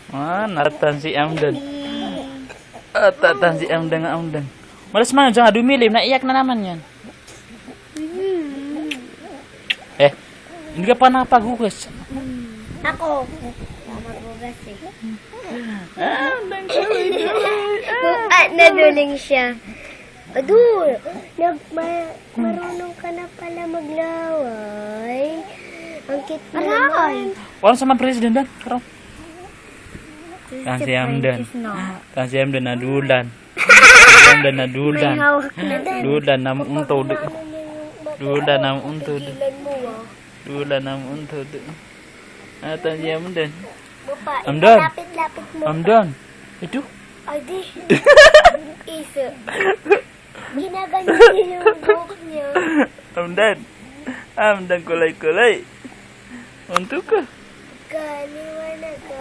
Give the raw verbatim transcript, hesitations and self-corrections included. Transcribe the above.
Ah, naratan si Amdan. Atatan si Amdan, Amdan. Malas man, jangan dumilim, na iyak na naman yan. Eh, hindi ka pa nakapagugas. Ako. Magugas eh. Ah, Amdan, kaway, kaway. Ah, naduling siya. Ado, nag-, ma-, marunong ka na pala maglaway. Ang cute mo naman. Aray! Walang sa mga president dan. Karo. Tan si Amdan. Tan si Amdan na dolan. Tan si Amdan na dolan. May hawak na dan. Dolan na muntod. Dolan na muntod. Dolan na muntod. Ah, tan si Amdan. Amdan. Lapit-lapit mo. Amdan. Ito. Ay, di. Iso. Ginaganyan niya yung buhok niya. Amdan. Amdan, kulay-kulay. Untok ka. Kaliwanag ka,